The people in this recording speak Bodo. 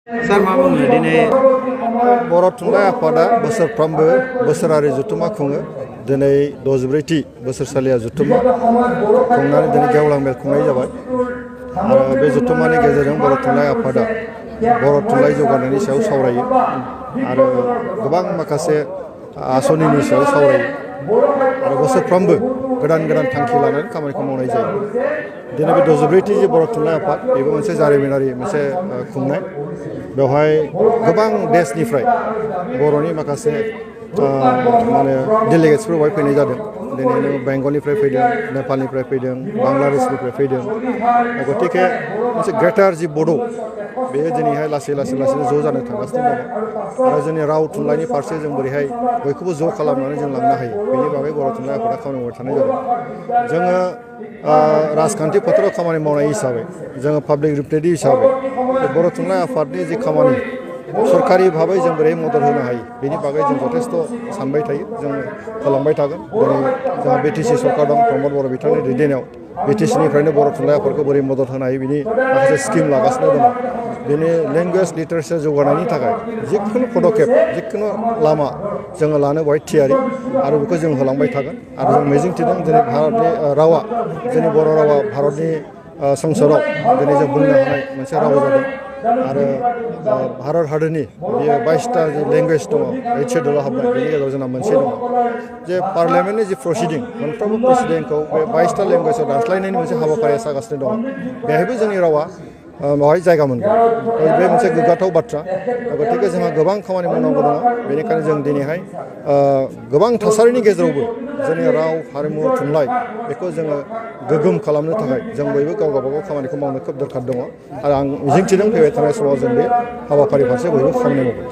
सार मा बुङो दिनै बर' थुनलाइ आफादा बोसोरफ्रोमबो बोसोरारि जथुम्मा खुङो। दिनै 63थि बोसोरसालिया जथुम्मा खुंनानै दिनै गेवलां मेल खुंनाय जाबाय आरो बे जथुम्मानि गेजेरजों बर' थुनलाइ आफादा बर' थुनलाइ जौगानायनि सायाव सावरायो आरो गोबां माखासे आसनिनि सायाव सावरायो आरो बोसोरफ्रोमबो गोदान गोदान थांखि लानानै खामानिखौ मावनाय जायो। दिनै बे 63थि जे बर' थुनलाइ आफाद बेबो मोनसे जारिमिनारि मोनसे खुंनाय। बेवहाय गोबां देशनिफ्राय बर'नि माखासे माने डेलिगेट्सफोर बेवहाय फैनाय जादों। दिनै नों बेंगलनिफ्राय फैदों, नेपालनिफ्राय फैदों, बांलादेशनिफ्राय फैदों। गतिके मोनसे ग्रेटार जि बड' बेयो दिनैहाय लासै लासैनो ज' जानो थांगासिनो दङ आरो जोंनि राव थुनलाइनि फारसे जों बोरैहाय बयखौबो ज' खालामनानै जों लांनो हायो बेनि बागै बर' थुनलाइ आफादा खामानि मावबाय थानाय जादों। जोङो राजखान्थि फोथाराव खामानि मावनाय हिसाबै जोङो पाब्लिक रिप्रेजेन्टेटिभ हिसाबै बर' थुनलाइ आफादनि जि खामानि सरकारि भाबै जों बोरै मदद होनो हायो बेनि बागै जों जथेस्थ' सानबाय थायो। जों खालामबाय थागोन। दिनै जोंहा बिटिसि सरकार दं, प्रमद बर' बिथांनि दैदेननायाव बिटिसिनिफ्रायनो बर' थुनलाइ आफादखौ बोरै मदद होनो हायो बिनि माखासे स्किम लागासिनो दङ। दिनै लेंगुवेज लिटारेचार जौगानायनि थाखाय जिखुनु पदकेप जिखुनु लामा जोङो लानो बेवहाय थियारि आरो बेखौ जों होलांबाय थागोन आरो जों मिजिंथिदों दिनै भारतनि रावा जोंनि बर' रावा भारतनि संसदआव दिनै जों बुंनो हानाय मोनसे राव जादों आरो भारत हादरनि बेयो 22टा जि लेंगुवेज दङ 8 सेड्युलाव हाबनाय बेनि गेजेराव जोंना मोनसे दङ। जे पार्लियामेन्टनि जि प्रसिडिं मोनफ्रोमबो प्रसिडिंखौ बे 22टा लेंगुवेजाव दानस्लायनायनि मोनसे हाबाफारिया जागासिनो दङ। बेहायबो जोंनि रावा बेवहाय जायगा मोनगोन। बे मोनसे गोग्गाथाव बाथ्रा। गतिके जोंहा गोबां खामानि मावनांगौ दङ। बेनिखायनो जों दिनैहाय गोबां थासारिनि गेजेरावबो जोंनि राव हारिमु थुनलाइ बेखौ जोङो गोग्गोम खालामनो थाखाय जों बयबो गाव गावबागाव खामानिखौ मावनो खोब दरखार दङ आरो आं मिजिंथिदों फैबाय थानाय समाव जों बे हाबाफारि फारसे बयबो खामानि मावगोन।